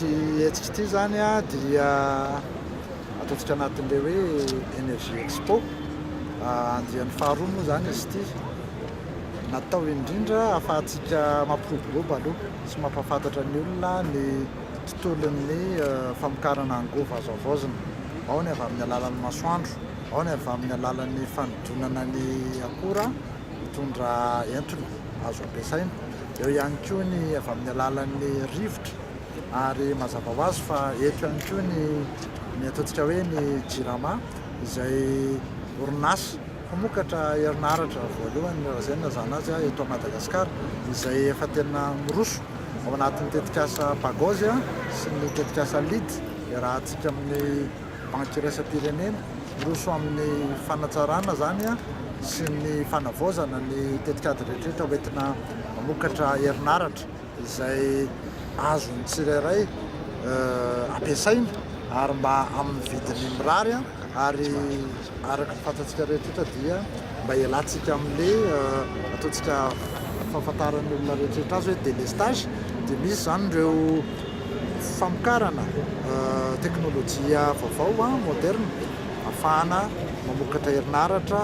Ity hetsika ity izany dia ataontsika anatin'ilay hoe Energie Expo. Andiany faharoa moa izany izy ity. Natao indrindra ahafahantsika mampiroborobo aloha sy mampahafantatra ny olona ny tontolon'ny famokarana angovo azo havaozina. Ao ny avy amin'ny alalan'ny masoandro, ao ny avy amin'ny alalan'ny fanodinana ny akora mitondra entona azo ampiasaina. Eo ihany koa ny avy amin'ny alalan'ny rivotra ary mazava ho azy fa eto ihany koa ny ny ataontsika hoe ny Jirama izay orinasa mpamokatra herinaratra voalohany raha izay no ilazana azy eto Madagasikara izay efa tena miroso ao anatin'ny tetikasa Pagoz sy ny tetikasa Lead iarahantsika amin'ny Banky iraisam-pirenena. Miroso amin'ny fanatsarana izany sy ny fanavaozana ny tetikady rehetrarehetra hoentina mamokatra herinaratra izay azon'ny tsirairay ampiasaina ary mba amin'ny vidiny mirary ary araka ny fantatsika rehetrarehetra dia mba hialantsika amin'ilay ataontsika fahafantaran'ny olona rehetrarehetra azy hoe délestage dia misy izany ireo famokarana teknolojia vaovao moderne ahafahana mamokatra herinaratra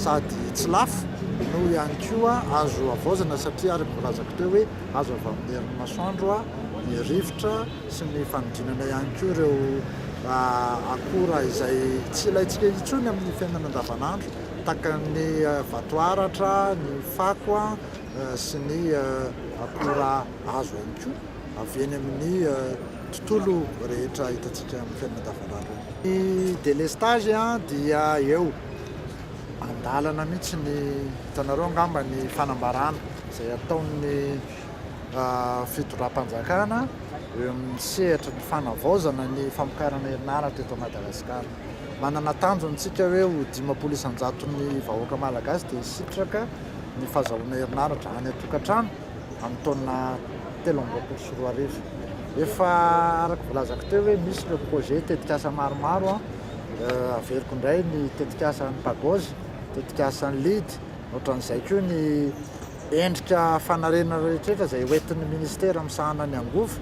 sady tsy lafo no ihany koa azo havaozina satria araka ny voalazako teo hoe azo avy amin'ny herin'ny masoandro ny rivotra sy ny fanodinana ihany koa ireo akora izay tsy ilaintsika intsony amin'ny fiainana andavanandro tahaka ny vatoaratra, ny fako sy ny akora azo ihany koa. avy eny amin'ny tontolo rehetra hitantsika amin'ny fiainana andavanandro eny. Ny délestage dia eo an-dalana mihitsy ny, hitanareo angamba ny fanambarana izay ataon'ny fitondram-panjakana eo amin'ny sehatry ny fanavaozana ny famokarana herinaratra eto Madagasikara. Manana tanjona isika hoe ho 50% vahoaka malagasy dia hisitraka ny fahazahoana herinaratra any an-tokantrano. amin'ny taona 2023. Efa araka voalazako teo hoe misy ireo projet tetikasa maromaro, averiko indray ny tetikasan'ny Pagoz, tetikasan'ny Lead, ohatran'izay koa ny endrika fanarenana rehetrarehetra izay hoentin'ny ministera misahana ny angovo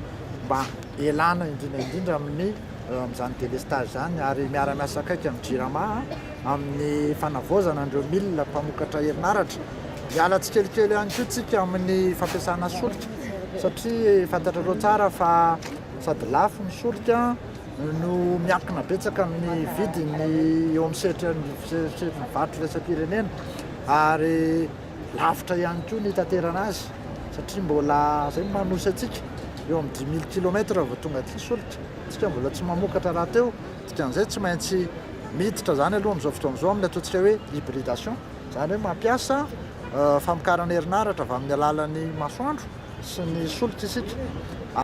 mba hialana indrindra indrindra amin'ny amin'izany délestage izany ary miara-miasa akaiky amin'ny Jirama amin'ny fanavaozana an'ireo milina mpamokatra herinaratra. Miala tsikelikely ihany koa tsika amin'ny fampiasana solika satria fantatrareo tsara fa sady lafo ny solika no miankina betsaka amin'ny vidiny eo amin'ny sehatry ny varotra iraisam-pirenena ary lavitra ihany koa ny hitaterana azy satria mbola izay no manosy antsika eo amin'ny 10 mille kilomètre vao tonga aty ny solika, tsika mbola tsy mamokatra rahateo, dikan'izay tsy maintsy miditra izany aloha amin'izao fotoana izao amin'ny ataontsika hoe hybridation. Izany hoe mampiasa famokarana herinaratra avy amin'ny alalan'ny masoandro sy ny solika isika.